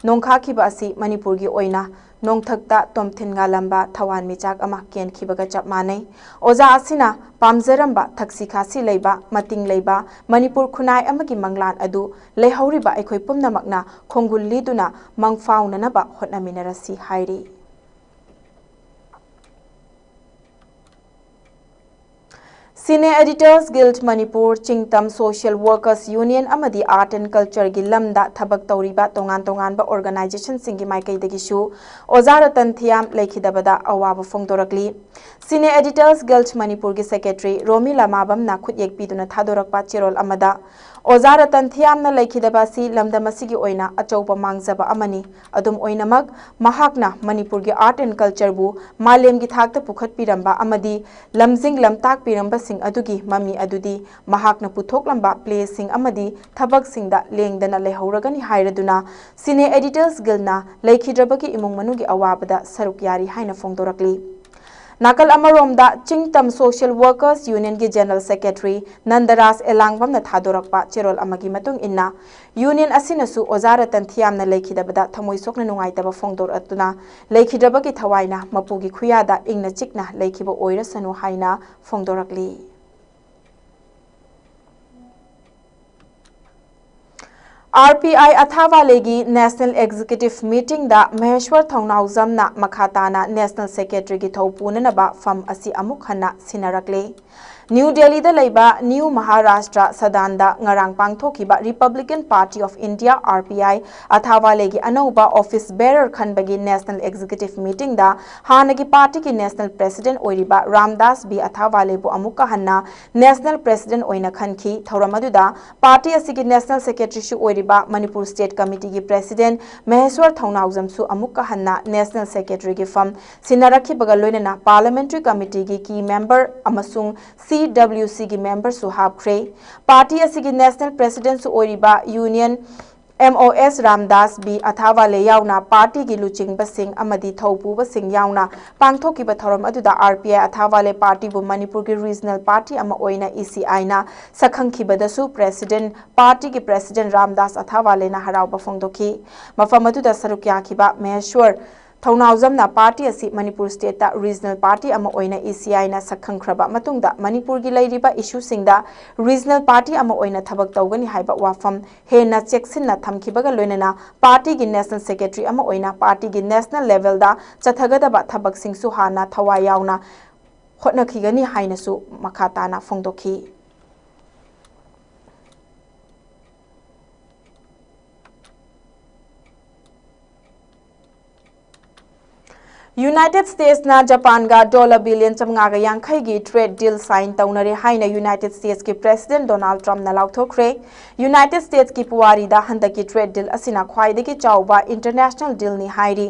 ꯅꯣꯡꯈꯥꯈꯤꯕ ꯑꯁꯤ ꯃꯅꯤꯄꯨꯔꯒꯤ ꯑꯣꯏꯅ ꯅꯣꯡꯊꯛꯇ ꯇꯣꯝꯊꯤꯟ ꯉꯥꯜꯂꯝꯕ ꯊꯋꯥꯟꯃꯤꯆꯥꯛ ꯑꯃ ꯀꯦꯟꯈꯤꯕꯒ ꯆꯞ ꯃꯥꯟꯅꯩ꯫ ꯑꯣꯖꯥ ꯑꯁꯤꯅ ꯄꯥꯝꯖꯔꯝꯕ ꯊꯛꯁꯤ ꯈꯥꯁꯤ ꯂꯩꯕ, ꯃꯇꯤꯡ ꯂꯩꯕ ꯃꯅꯤꯄꯨꯔ ꯈꯨꯟꯅꯥꯏ ꯑꯃꯒꯤ ꯃꯪꯂꯥꯟ ꯑꯗꯨ ꯂꯩꯍꯧꯔꯤꯕ ꯑꯩꯈꯣꯏ ꯄꯨꯝꯅꯃꯛꯅ ꯈꯣꯡꯒꯨꯜ ꯂꯤꯗꯨꯅ ꯃꯪꯐꯥꯎꯅꯅꯕ ꯍꯣꯠꯅꯃꯤꯟꯅꯔꯁꯤ ꯍꯥꯏꯔꯤ꯫ Cine Editors Guild Manipur, ꯆꯤꯡꯇꯝ Social Workers Union ꯑꯃꯗꯤ Art and Culture ꯒꯤ ꯂꯝꯗ ꯊꯕꯛ ꯇꯧꯔꯤꯕ ꯇꯣꯉꯥꯟ ꯇꯣꯉꯥꯟꯕ organization ꯁꯤꯡꯒꯤ ꯃꯥꯏꯀꯩꯗꯒꯤꯁꯨ ꯑꯣꯖꯥ ꯔꯇꯟ ꯊꯤꯌꯥꯝ ꯂꯩꯈꯤꯗꯕꯗ ꯑꯋꯥꯕ ꯐꯣꯡꯗꯣꯔꯛꯂꯤ꯫ Cine Editors Guild ꯃꯅꯤꯄꯨꯔꯒꯤ secretary ꯔꯣꯃꯤ ꯂꯃꯥꯕꯝꯅ ꯈꯨꯠꯌꯦꯛ ꯄꯤꯗꯨꯅ ꯊꯥꯗꯣꯔꯛꯄ ꯆꯦꯔꯣꯜ ꯑꯃꯗ, ꯑꯣꯖꯥ ꯔꯇꯟ ꯊꯤꯌꯥꯝꯅ ꯂꯩꯈꯤꯗꯕ ꯑꯁꯤ ꯂꯝꯗꯝ ꯑꯁꯤꯒꯤ ꯑꯣꯏꯅ ꯑꯆꯧꯕ ꯃꯥꯡꯖꯕ ꯑꯃꯅꯤ꯫ ꯑꯗꯨꯝ ꯑꯣꯏꯅꯃꯛ, ꯃꯍꯥꯛꯅ ꯃꯅꯤꯄꯨꯔꯒꯤ art and culture ꯕꯨ ꯃꯥꯂꯦꯝꯒꯤ ꯊꯥꯛꯇ ꯄꯨꯈꯠꯄꯤꯔꯝꯕ ꯑꯃꯗꯤ ꯂꯝꯖꯤꯡ ꯂꯝꯇꯥꯛꯄꯤꯔꯝꯕꯁꯤꯡ ꯑꯗꯨꯒꯤ ꯃꯃꯤ ꯑꯗꯨꯗꯤ ꯃꯍꯥꯛꯅ ꯄꯨꯊꯣꯛꯂꯝꯕ play ꯁꯤꯡ ꯑꯃꯗꯤ ꯊꯕꯛꯁꯤꯡꯗ ꯂꯦꯡꯗꯅ ꯂꯩꯍꯧꯔꯒꯅꯤ ꯍꯥꯏꯔꯗꯨꯅ, Cine Editors Guild ꯅ ꯂꯩꯈꯤꯗ꯭ꯔꯕꯒꯤ ꯏꯃꯨꯡ ꯃꯅꯨꯡꯒꯤ ꯑꯋꯥꯕꯗ ꯁꯔꯨꯛ ꯌꯥꯔꯤ ꯍꯥꯏꯅ ꯐꯣꯡꯗꯣꯔꯛꯂꯤ꯫ ꯅꯥꯀꯜ ꯑꯃꯔꯣꯝꯗ, ꯆꯤꯡꯇꯝ Social Workers Union ꯒꯤ General Secretary ꯅꯟꯗꯔꯥꯖ ꯑꯦꯂꯥꯡꯕꯝꯅ ꯊꯥꯗꯣꯔꯛꯄ ꯆꯦꯔꯣꯜ ꯑꯃꯒꯤ ꯃꯇꯨꯡ ꯏꯟꯅ, union ꯑꯁꯤꯅꯁꯨ ꯑꯣꯖꯥ ꯔꯇꯟ ꯊꯤꯌꯥꯝꯅ ꯂꯩꯈꯤꯗꯕꯗ ꯊꯃꯣꯏ ꯁꯣꯛꯅ ꯅꯨꯡꯉꯥꯏꯇꯕ ꯐꯣꯡꯗꯣꯔꯛꯇꯨꯅ, ꯂꯩꯈꯤꯗ꯭ꯔꯕꯒꯤ ꯊꯋꯥꯏꯅ ꯃꯄꯨꯒꯤ ꯈꯨꯌꯥꯗ ꯏꯪꯅ ꯆꯤꯛꯅ ꯂꯩꯈꯤꯕ ꯑꯣꯏꯔꯁꯅꯨ ꯍꯥꯏꯅ ꯐꯣꯡꯗꯣꯔꯛꯂꯤ꯫ R P I ꯑꯊꯥꯋꯥꯂꯦꯒꯤ National Executive Meeting ꯗ ꯃꯍꯦꯁ꯭ꯋꯔ ꯊꯧꯅꯥꯎꯖꯝꯅ ꯃꯈꯥ ꯇꯥꯅ National Secretary ꯒꯤ ꯊꯧ ꯄꯨꯅꯅꯕ ꯐꯝ ꯑꯁꯤ ꯑꯃꯨꯛ ꯍꯟꯅ ꯁꯤꯟꯅꯔꯛꯂꯦ꯫ ꯅ꯭ꯌꯨ ꯗꯦꯜꯂꯤꯗ ꯂꯩꯕ ꯅ꯭ꯌꯨ ꯃꯍꯥꯔꯥꯁꯇ꯭ꯔ ꯁꯗꯥꯟꯗ ꯉꯔꯥꯡ ꯄꯥꯡꯊꯣꯛꯈꯤꯕ Republican Party of India, R P I, ꯑꯊꯥꯋꯥꯂꯦꯒꯤ ꯑꯅꯧꯕ office bearer ꯈꯟꯕꯒꯤ National Executive Meeting ꯗ ꯍꯥꯟꯅꯒꯤ party ꯒꯤ National President ꯑꯣꯏꯔꯤꯕ ꯔꯥꯝꯗꯥꯁ ꯕꯤ ꯑꯊꯥꯋꯥꯂꯦꯕꯨ ꯑꯃꯨꯛꯀ ꯍꯟꯅ National President ꯑꯣꯏꯅ ꯈꯟꯈꯤ꯫ ꯊꯧꯔꯝ ꯑꯗꯨꯗ party ꯑꯁꯤꯒꯤ National Secretary ꯁꯨ ꯑꯣꯏꯔꯤꯕ ꯃꯅꯤꯄꯨꯔ State Committee ꯒꯤ President ꯃꯍꯦꯁ꯭ꯋꯔ ꯊꯧꯅꯥꯎꯖꯝꯁꯨ ꯑꯃꯨꯛꯀ ꯍꯟꯅ National Secretary ꯒꯤ ꯐꯝ ꯁꯤꯟꯅꯔꯛꯈꯤꯕꯒ ꯂꯣꯏꯅꯅ Parliamentary Committee ꯒꯤ key member ꯑꯃꯁꯨꯡ C W C ꯒꯤ member ꯁꯨ ꯍꯥꯞꯈ꯭ꯔꯦ꯫ Party ꯑꯁꯤꯒꯤ National President ꯁꯨ ꯑꯣꯏꯔꯤꯕ Union M O S Ramdas B Athawale ꯌꯥꯎꯅ party ꯒꯤ ꯂꯨꯆꯤꯡꯕꯁꯤꯡ ꯑꯃꯗꯤ ꯊꯧꯄꯨꯕꯁꯤꯡ ꯌꯥꯎꯅ ꯄꯥꯡꯊꯣꯛꯈꯤꯕ ꯊꯧꯔꯝ ꯑꯗꯨꯗ R P I ꯑꯊꯥꯋꯥꯂꯦ party ꯕꯨ ꯃꯅꯤꯄꯨꯔꯒꯤ regional party ꯑꯃ ꯑꯣꯏꯅ E C I ꯅ ꯁꯛꯈꯪꯈꯤꯕꯗꯁꯨ President, party ꯒꯤ President ꯔꯥꯝꯗꯥꯁ ꯑꯊꯥꯋꯥꯂꯦꯅ ꯍꯔꯥꯎꯕ ꯐꯣꯡꯗꯣꯛꯈꯤ꯫ ꯃꯐꯝ ꯑꯗꯨꯗ ꯁꯔꯨꯛ ꯌꯥꯈꯤꯕ ꯃꯍꯦꯁ꯭ꯋꯔ ꯊꯧꯅꯥꯎꯖꯝꯅ ꯄꯥꯔꯇꯤ ꯑꯁꯤ ꯃꯅꯤꯄꯨꯔ ꯁ꯭ꯇꯦꯠꯇ ꯔꯤꯖꯅꯦꯜ ꯄꯥꯔꯇꯤ ꯑꯃ ꯑꯣꯏꯅ ꯏ ꯁꯤ ꯑꯥꯏꯅ ꯁꯛꯈꯪꯈ꯭ꯔꯕ ꯃꯇꯨꯡꯗ ꯃꯅꯤꯄꯨꯔꯒꯤ ꯂꯩꯔꯤꯕ ꯏꯁꯨꯁꯤꯡꯗ ꯔꯤꯖꯅꯦꯜ ꯄꯥꯔꯇꯤ ꯑꯃ ꯑꯣꯏꯅ ꯊꯕꯛ ꯇꯧꯒꯅꯤ ꯍꯥꯏꯕ ꯋꯥꯐꯝ ꯍꯦꯟꯅ ꯆꯦꯛꯁꯤꯟꯅ ꯊꯝꯈꯤꯕꯒ ꯂꯣꯏꯅꯅ ꯄꯥꯔꯇꯤꯒꯤ ꯅꯦꯁꯅꯦꯜ ꯁꯦꯀ꯭ꯔꯦꯇꯔꯤ ꯑꯃ ꯑꯣꯏꯅ ꯄꯥꯔꯇꯤꯒꯤ ꯅꯦꯁꯅꯦꯜ ꯂꯦꯚꯦꯜꯗ ꯆꯠꯊꯒꯗꯕ ꯊꯕꯛꯁꯤꯡꯁꯨ ꯍꯥꯟꯅ ꯊꯋꯥꯏ ꯌꯥꯎꯅ ꯍꯣꯠꯅꯈꯤꯒꯅꯤ ꯍꯥꯏꯅꯁꯨ ꯃꯈꯥ ꯇꯥꯅ ꯐꯣꯡꯗꯣꯛꯈꯤ꯫ ꯌꯨꯅꯥꯏꯇꯦꯗ ꯁ꯭ꯇꯦꯠꯁꯅ ꯖꯄꯥꯟꯒ ꯗꯣꯂꯔ ꯕꯤꯂꯤꯌꯟ ꯆꯥꯝꯃꯉꯥꯒ ꯌꯥꯡꯈꯩꯒꯤ ꯇ꯭ꯔꯦꯗ ꯗꯤꯜ ꯁꯥꯏꯟ ꯇꯧꯅꯔꯦ ꯍꯥꯏꯅ ꯌꯨꯅꯥꯏꯇꯦꯗ ꯁ꯭ꯇꯦꯠꯁꯀꯤ ꯄ꯭ꯔꯦꯁꯤꯗꯦꯟꯠ ꯗꯣꯅꯥꯜꯗ ꯇ꯭ꯔꯝꯞꯅ ꯂꯥꯎꯊꯣꯛꯈ꯭ꯔꯦ꯫ ꯌꯨꯅꯥꯏꯇꯦꯗ ꯁ꯭ꯇꯦꯠꯁꯀꯤ ꯄꯨꯋꯥꯔꯤꯗ ꯍꯟꯗꯛꯀꯤ ꯇ꯭ꯔꯦꯗ ꯗꯤꯜ ꯑꯁꯤꯅ ꯈ꯭ꯋꯥꯏꯗꯒꯤ ꯆꯥꯎꯕ ꯏꯟꯇꯔꯅꯦꯁꯅꯦꯜ ꯗꯤꯜꯅꯤ ꯍꯥꯏꯔꯤ꯫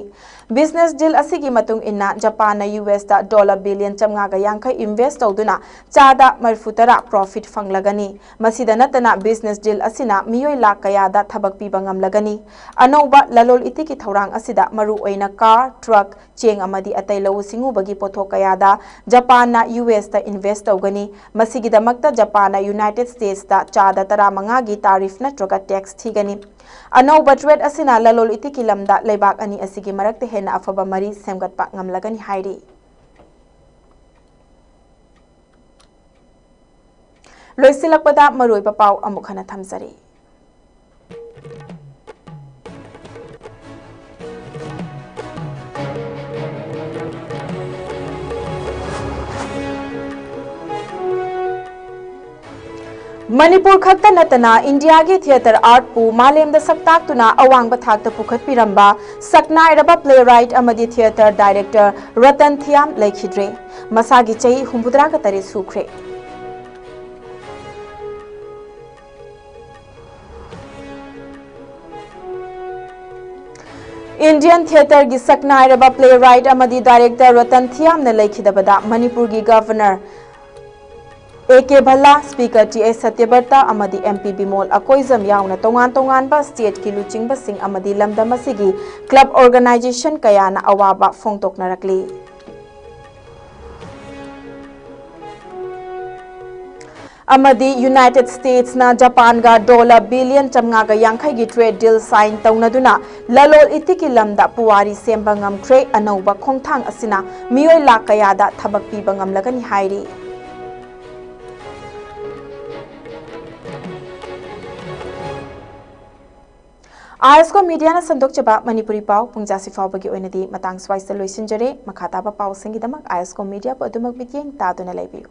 ꯕꯤꯖꯤꯅꯦꯁ ꯗꯤꯜ ꯑꯁꯤꯒꯤ ꯃꯇꯨꯡ ꯏꯟꯅ ꯖꯄꯥꯟꯅ ꯌꯨ ꯑꯦꯁꯇ ꯗꯣꯂꯔ ꯕꯤꯂꯤꯌꯟ ꯆꯥꯝꯃꯉꯥꯒ ꯌꯥꯡꯈꯩ ꯏꯟꯚꯦꯁ꯭ꯠ ꯇꯧꯗꯨꯅ ꯆꯥꯗ ꯃꯔꯤꯐꯨ ꯇꯔꯥ ꯄ꯭ꯔꯣꯐꯤꯠ ꯐꯪꯂꯒꯅꯤ꯫ ꯃꯁꯤꯗ ꯅꯠꯇꯅ ꯕꯤꯖꯤꯅꯦꯁ ꯗꯤꯜ ꯑꯁꯤꯅ ꯃꯤꯑꯣꯏ ꯂꯥꯈ ꯀꯌꯥꯗ ꯊꯕꯛ ꯄꯤꯕ ꯉꯝꯂꯒꯅꯤ꯫ ꯑꯅꯧꯕ ꯂꯂꯣꯜ ꯏꯇꯤꯛꯀꯤ ꯊꯧꯔꯥꯡ ꯑꯁꯤꯗ ꯃꯔꯨꯑꯣꯏꯅ ꯀꯥꯔ, ꯇ꯭ꯔꯛ, ꯆꯦꯡ ꯑꯃꯗꯤ ꯑꯇꯩ ꯂꯧꯎ ꯁꯤꯡꯎꯕꯒꯤ ꯄꯣꯠꯊꯣꯛ ꯀꯌꯥꯗ ꯖꯄꯥꯟꯅ ꯌꯨ ꯑꯦꯁꯇ ꯏꯟꯚꯦꯁ꯭ꯠ ꯇꯧꯒꯅꯤ꯫ ꯃꯁꯤꯒꯤꯗꯃꯛꯇ ꯖꯄꯥꯟꯅ ꯌꯨꯅꯥꯏꯇꯦꯗ ꯁ꯭ꯇꯦꯠꯁꯇ ꯆꯥꯗ ꯇꯔꯥꯃꯉꯥꯒꯤ ꯇꯥꯔꯤꯐ ꯅꯠꯇ꯭ꯔꯒ ꯇꯦꯛꯁ ꯊꯤꯒꯅꯤ꯫ ꯑꯅꯧꯕ ꯇ꯭ꯔꯦꯗ ꯑꯁꯤꯅ ꯂꯂꯣꯜ ꯏꯇꯤꯛꯀꯤ ꯂꯝꯗ ꯂꯩꯕꯥꯛ ꯑꯅꯤ ꯑꯁꯤꯒꯤ ꯃꯔꯛꯇ ꯍꯦꯟꯅ ꯑꯐꯕ ꯃꯔꯤ ꯁꯦꯝꯒꯠꯄ ꯉꯝꯂꯒꯅꯤ ꯍꯥꯏꯔꯤ꯫ ꯂꯣꯏꯁꯤꯜꯂꯛꯄꯗ ꯃꯔꯨꯑꯣꯏꯕ ꯄꯥꯎ ꯑꯃꯨꯛ ꯍꯟꯅ ꯊꯝꯖꯔꯤ꯫ ꯃꯅꯤꯄꯨꯔ ꯈꯛꯇ ꯅꯠꯇꯅ ꯏꯟꯗꯤꯌꯥꯒꯤ ꯊꯤꯌꯦꯇꯔ ꯑꯥꯔꯠꯄꯨ ꯃꯥꯂꯦꯝꯗ ꯁꯛ ꯇꯥꯛꯇꯨꯅ ꯑꯋꯥꯡꯕ ꯊꯥꯛꯇ ꯄꯨꯈꯠꯄꯤꯔꯝꯕ ꯁꯛꯅꯥꯏꯔꯕ ꯄ꯭ꯂꯦꯔꯥꯏꯠ ꯑꯃꯗꯤ ꯊꯤꯌꯦꯇꯔ ꯗꯥꯏꯔꯦꯛꯇꯔ ꯔꯇꯟ ꯊꯤꯌꯥꯝ ꯂꯩꯈꯤꯗ꯭ꯔꯦ꯫ ꯃꯁꯥꯒꯤ ꯆꯍꯤ ꯍꯨꯝꯐꯨꯇꯔꯥꯒ ꯇꯔꯦꯠ ꯁꯨꯈ꯭ꯔꯦ꯫ ꯏꯟꯗꯤꯌꯟ ꯊꯤꯌꯦꯇꯔꯒꯤ ꯁꯛꯅꯥꯏꯔꯕ ꯄ꯭ꯂꯦꯔꯥꯏꯠ ꯑꯃꯗꯤ ꯗꯥꯏꯔꯦꯛꯇꯔ ꯔꯇꯟ ꯊꯤꯌꯥꯝꯅ ꯂꯩꯈꯤꯗꯕꯗ ꯃꯅꯤꯄꯨꯔꯒꯤ governor A K Bhalla, speaker T H Satyabrata ꯑꯃꯗꯤ ꯑꯦꯝ ꯄꯤ ꯕꯤꯃꯣꯜ ꯑꯀꯣꯏꯖꯝ ꯌꯥꯎꯅ ꯇꯣꯉꯥꯟ ꯇꯣꯉꯥꯟꯕ ꯁ꯭ꯇꯦꯠꯀꯤ ꯂꯨꯆꯤꯡꯕꯁꯤꯡ ꯑꯃꯗꯤ ꯂꯝꯗꯝ ꯑꯁꯤꯒꯤ ꯀ꯭ꯂꯕ ꯑꯣꯔꯒꯅꯥꯏꯖꯦꯁꯟ ꯀꯌꯥꯅ ꯑꯋꯥꯕ ꯐꯣꯡꯗꯣꯛꯅꯔꯛꯂꯤ꯫ ꯑꯃꯗꯤ ꯌꯨꯅꯥꯏꯇꯦꯗ ꯁ꯭ꯇꯦꯠꯁꯅ ꯖꯄꯥꯟꯒ ꯗꯣꯂꯔ ꯕꯤꯂꯤꯌꯟ ꯆꯥꯝꯃꯉꯥꯒ ꯌꯥꯡꯈꯩꯒꯤ ꯇ꯭ꯔꯦꯗ ꯗꯤꯜ ꯁꯥꯏꯟ ꯇꯧꯅꯗꯨꯅ ꯂꯂꯣꯜ ꯏꯇꯤꯛꯀꯤ ꯂꯝꯗ ꯄꯨꯋꯥꯔꯤ ꯁꯦꯝꯕ ꯉꯝꯈ꯭ꯔꯦ꯫ ꯑꯅꯧꯕ ꯈꯣꯡꯊꯥꯡ ꯑꯁꯤꯅ ꯃꯤꯑꯣꯏ ꯂꯥꯈ ꯀꯌꯥꯗ ꯊꯕꯛ ꯄꯤꯕ ꯉꯝꯂꯒꯅꯤ ꯍꯥꯏꯔꯤ꯫ ꯑꯥꯏ ꯑꯦꯁ ꯀꯣ ꯃꯤꯗꯤꯌꯥꯅ ꯁꯟꯗꯣꯛꯆꯕ ꯃꯅꯤꯄꯨꯔꯤ ꯄꯥꯎ ꯄꯨꯡꯖꯥꯁꯤ ꯐꯥꯎꯕꯒꯤ ꯑꯣꯏꯅꯗꯤ ꯃꯇꯥꯡ ꯁ꯭ꯋꯥꯏꯁꯤꯗ ꯂꯣꯏꯁꯤꯟꯖꯔꯦ꯫ ꯃꯈꯥ ꯇꯥꯕ ꯄꯥꯎꯁꯤꯡꯒꯤꯗꯃꯛ ꯑꯥꯏ ꯑꯦꯁ ꯀꯣ ꯃꯤꯗꯤꯌꯥꯕꯨ ꯑꯗꯨꯃꯛ ꯃꯤꯠꯌꯦꯡ ꯇꯥꯗꯨꯅ ꯂꯩꯕꯤꯌꯨ꯫